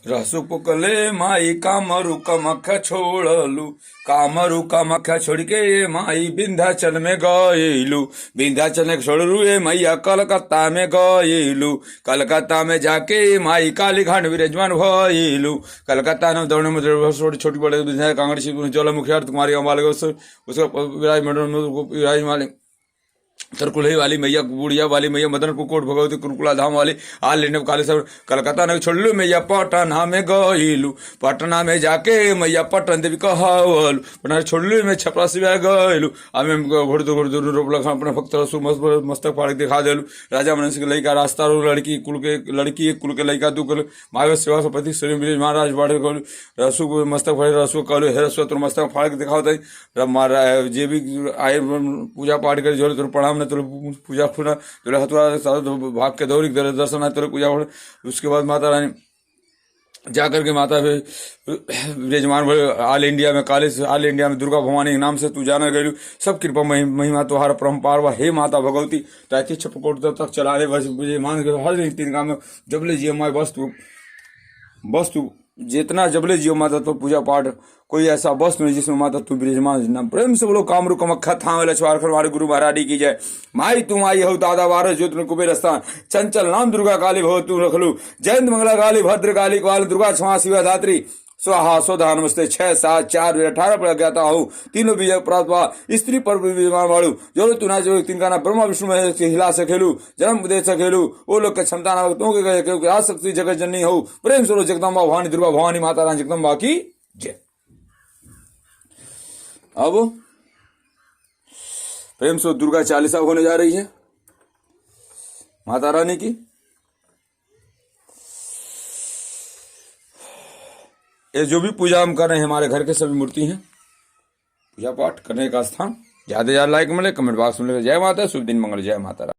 रहसु पुकले माई कामरू कमख छोड़लू, कामरू कमख छोड़ के माई विंध्याचल में गईलू, विंध्याचल में छोड़लू ए मैया कलकत्ता में गईलू, कलकत्ता में जाके माई कालीघाट विराजमान भइलू, कलकत्ता में दौड़ने में छोटी बड़े कांगड़ी ज्वालामुखी कुमारी अम्बाल उसका विराजमान तरकुलही वाली मैया, बुढ़िया वाली मैया, मदन कुकोट भगवती कुरकुला धाम वाली आल लेने काली सब कलकत्ता ने छोड़लू मैया पटना में गईलू, पटना में जाके मैया पटन देवी कहलू, पटना छोड़लू में छपरा सिवा गईलू, हमें घोड़ दो घोड़ दो रोपला अपने भक्त रसु मस्त मस्तक फाड़ के दिखा देलू, राजा मनुष्य के लड़का रास्ता रो लड़की कुल के लड़की एक कुल के लड़का दू कुल मावे सेवा सपति श्री महाराज बाढ़ कहलू, रसु को मस्तक फाड़े रसु कहलू हे रसु तोर मस्तक फाड़ के दिखाओ मारा जे भी आए पूजा पाठ करे जोरे तोर प्रणाम न तोर पूजा खुना तोरे हथुआ सारा भाग के दौड़ी दर्शन है तोरे पूजा। उसके बाद माता रानी जा करके माता विराजमान भइल ऑल इंडिया में काली, ऑल इंडिया में दुर्गा भवानी के नाम से तू जाना गई, सब कृपा महिमा तुहार परम्पार बा हे माता भगवती। 33 कोट तक चला रहे बस मान के हर तीन काम में जबले जियो माई वस्तु वस्तु जितना जबले जियो माता तो पूजा पाठ कोई ऐसा वस्तु नहीं जिसमें माता तू विराजमान ना। प्रेम से बोलो कामरू कमखा थाम लछवार खरवार गुरु महारानी की जय। माई तुम आई हो दादा वार ज्योत कुबेर स्थान चंचल नाम दुर्गा काली भव तू रखलू जयंत मंगला काली भद्र काली ग्वाल दुर्गा क्षमा शिवा धात्री स्वाहा स्वधा नमस्ते। 6 7 4 18 पर ज्ञाता हूँ तीनों विजय प्राप्त हुआ स्त्री पर विमान वालू जो तू ना जो तिनका ना ब्रह्मा विष्णु महेश के हिला सकेलू जन्म दे सकेलू वो लोग के क्षमता ना तू के आ शक्ति जगत जननी हो। प्रेम से जगदम्बा भवानी दुर्गा भवानी माता रानी जगदम्बा की जय। अब प्रेम से दुर्गा चालीसा होने जा रही है माता रानी की। ये जो भी पूजा हम कर रहे हैं हमारे घर के सभी मूर्ति हैं, पूजा पाठ करने का स्थान। ज्यादा ज्यादा लाइक मिले, कमेंट बॉक्स में जय माता, शुभ दिन मंगल, जय माता।